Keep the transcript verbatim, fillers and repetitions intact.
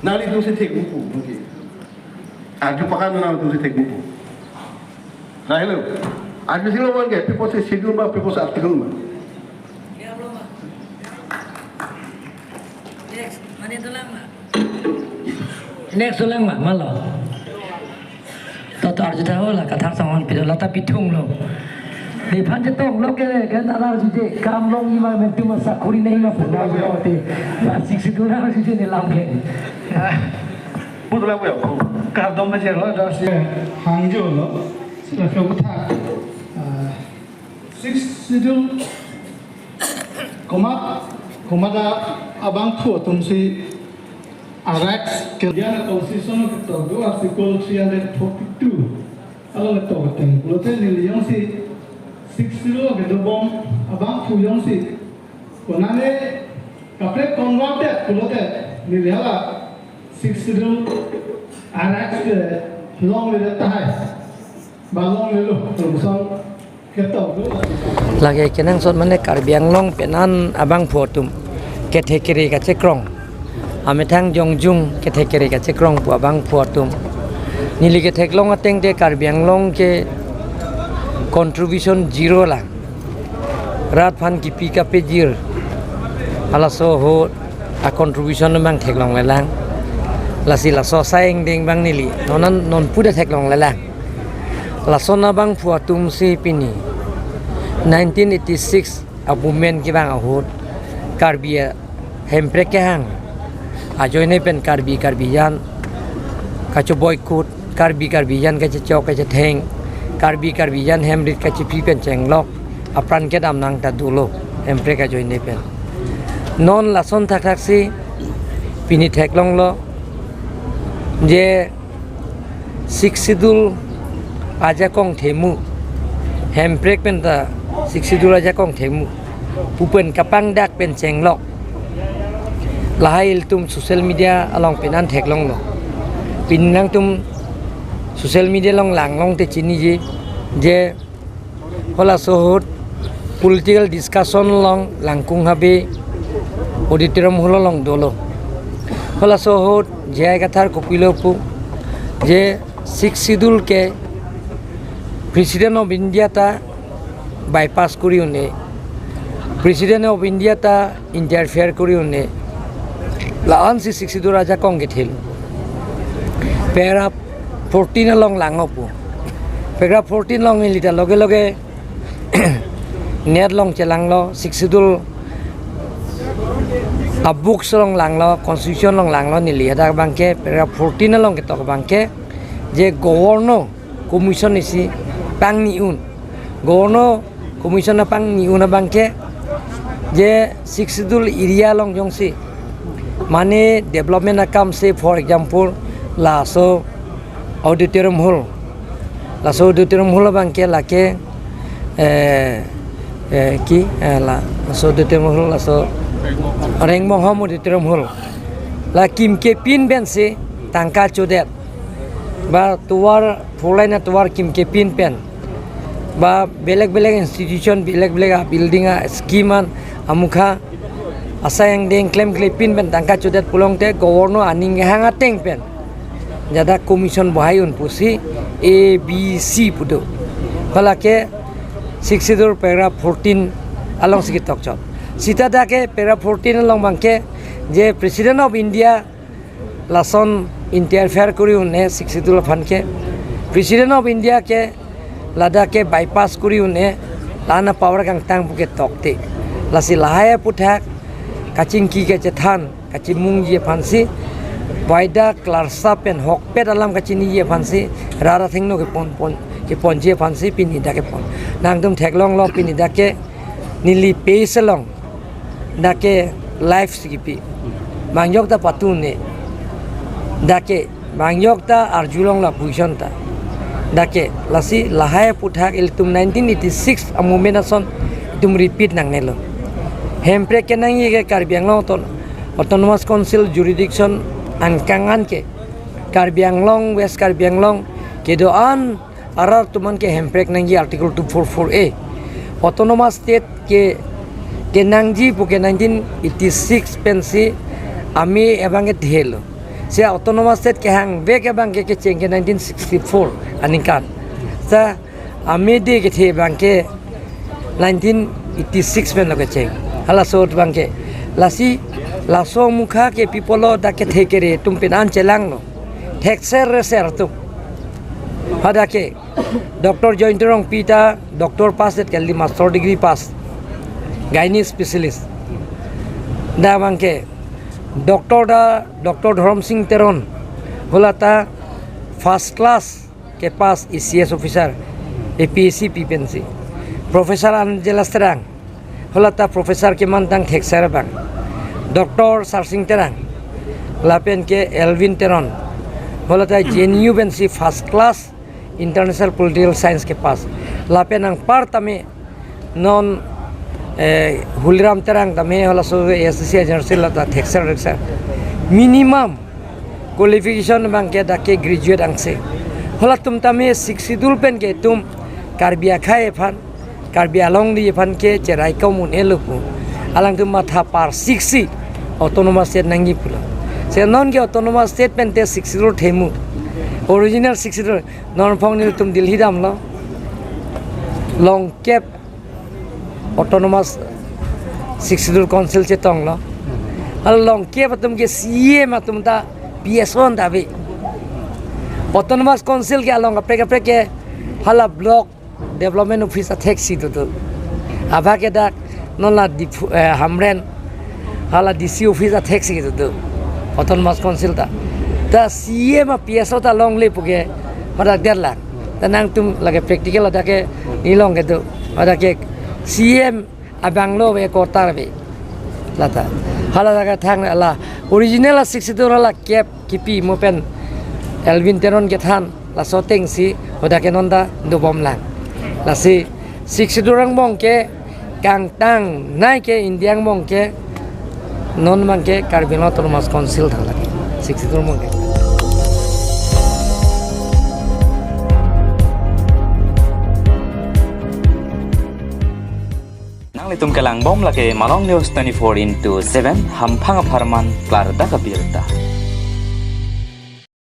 Nangtum si thek buku, oke. Arju pakan nangtum si thek buku. Nah, hello. Arju silo man ke, people si schedule ma, people si article ma. Next, mane dolang ma. Next dolang ma, malo. To, to arju ta hola, Kathar Sangwan pido lata pithung lo. Nephan chetong lo ke, kan ala arjuje, kam longji ma, mentu ma, sakuri nangji ma, puna lo te. Sixth Schedule arjuje ne lam ke. Putla puya, kardom ma jelo, das ye hangjo lo, sila kyo kutha. Ah, Sixth Schedule, komat, komat abangphu atum si araks ke. Indian Constitution ketok do, Article three hundred forty-two along ketok ateng. Pulote neli jongsi Sixth Schedule kedobom abangphu jongsi konane kaprek convert det pulote neli hala Sixth Schedule araks ke longle tahai. Ba longlelo, lapuson ketok do. Lake kenangsot mane Karbi Anglong penan abangphu atum kethe kere kachekrong, amethang jongjung kethe kere kachekrong pu abangphu atum. Neli ketheklong ateng te Karbi Anglong ke contribution zero lang. Rat aphan kipi kapejir, halaso ahut a contribution abang theklonglelang. Lasi laso asai angdeng abang neli non an, non pu ta theklonglelang. Lason abangphu atum si pini nineteen eighty-six a movement kevang ahut Karbi a hemprek kehang ajoine pen Karbi, Karbi jan kachoboikut, Karbi, Karbi jan kachechok kachetheng, Karbi, Karbi jan hemrit kachiphi pen chenglok apran kedam nang ta dolo hemprek ajoine pen. Non lason thakthak si pini theklonglo je Sixth Schedule ajakong themu, hemprek pen ta Sixth Schedule ajakong themu pu pen kapangdak pen chenglok. Lahai ilitum social media along penan theklonglo. Pini nangtum social media along langlong te chiniji je halaso ahut political discussion along Langkung Habe auditorium hall along dolo. Halaso ahut J I Kathar kopilo pu je Sixth Schedule ke President of India ta bypass kori un-e, President of India ta interfere kori un-e. La-an si Sixth Schedule ajakong kethil. Paragraph fourteen along langlo pu. Paragraph fourteen along neli ta loge loge net along chelanglo, Sixth Schedule a books along langlo, constitution along langlo, neli hadak abangke paragraph fourteen along ketok abangke je Governor Commission isi pangni un. Governor Commission apangni un abangke je Sixth Schedule area along jongsi mane development akam si, for example, laso auditorium hall. Laso auditorium hall abangke lake, eh, eh, ki, eh, la, laso auditorium hall, laso Rengmonghom Auditorium Hall. La kim kepin pen si tangka chodet. Ba tovar, four lane atovar kim kepin pen, ba belek belek institution, belek belek a building a scheme an amukha asai angdeng klemklepin pen tangka chodet pulote Governor aning kehang ateng pen jada commission bohai un pusi A B C pu do. Halake Sixth Schedule paragraph fourteen along si ketokchot. Seta dak ke paragraph fourteen along abangke je President of India lason interfere kori un-e Sixth Schedule aphan ke, President of India ke ladak ke bypass kori un-e, la-an a power kangtang pu ketokte. Lasi lahai aphuthak kachingki kachethan kachimungji aphan si, waida klarsa pen hokpet alam kachiniji aphan si, rat athengno kepon pon, keponji aphan si pini dak kepon. Nangtum theklonglo pini dak ke neli page along dak ke live si kipi. Mangjok ta patu un-e. Dak ke mangjok ta arjulong la position ta. Dak ke lasi lahai aphuthak ilitum nineteen eighty-six a movement ason itum repeat nangnelo. Hemprek kenangji ke Karbi Anglong Auton-, Autonomous Council jurisdiction angkang an ke Karbi Anglong, West Karbi Anglong kedo-an arat atum an ke hemprek nangji Article two four four A. Autonomous State ke, kenangji pu ke nineteen eighty-six pensi amei abang ke thelo. Si autonomous state kehang vek abang ke kecheng ke nineteen sixty-four aningkan. Sa amede kethe abang ke nineteen eighty-six pen lo kecheng. Halaso abang ke. Lasi laso mukha ke people lo dak kethe kere atum pen an chelanglo. Thekser reser atum. Hadak ke Doctor Joyanta Rongpi ta doctor pass det kali, master degree pass. Gynae specialist. Dak abang ke doctor ta, Doctor Dhorom Sing Teron. Hala ta first class kepass A C S officer, A P S C pi pensi. Professor Angeles Terang. Hala ta professor kemantang thekser abang. Doctor Sarsing Terang. Lapen ke Elwin Teron. Hala ta J N U pensi first class International Political Science kepass. Lapen anpar tame non, eh, Huliram Terang tame halaso A S D C general secretary, la ta thekser thekser. Minimum qualification abang ke dak ke graduate angse. Halatum tame Sixth Schedule pen ke itum Karbi akhei aphan, Karbi alongri aphan ke cherai kom un-elo pu. Alangtum matha parsiksi autonomous state nangji pulo. Si non ke autonomous state pen te Sixth Schedule themu. Original Sixth Schedule, non phong nelitum Delhi damlo. Longkep autonomous Sixth Schedule council chetonglo. Hala longkep atum ke C E M atum ta P S O an ta ave. Autonomous council ke along kaprek kaprek ke hala block development office atheksi do do. Abang ke dak non la Diphu, eh, Hamren hala D C office atheksi do do. Autonomous council ta. Ta C E M a P S O ta longle pu ke madak der lang. Ta nangtum lake practical ladak ke nilong kedo. Ladak ke C E M abang lo ave, quarter ave. La ta. Hala dak ke thang la original a Sixth Schedule hala kep kipi mo pen Elwin Teron kethan laso atengsi hadak ke non ta dobom lang. Lasi Sixth Schedule angbong ke kangtangnei ke India angbong ke non abang ke Karbi Anglong Autonomous Council thang lake. Sixth Schedule angbong ke. Nanglitum kelangbom lake Malong News twenty-four into seven, hamphang apharman klardak abirta.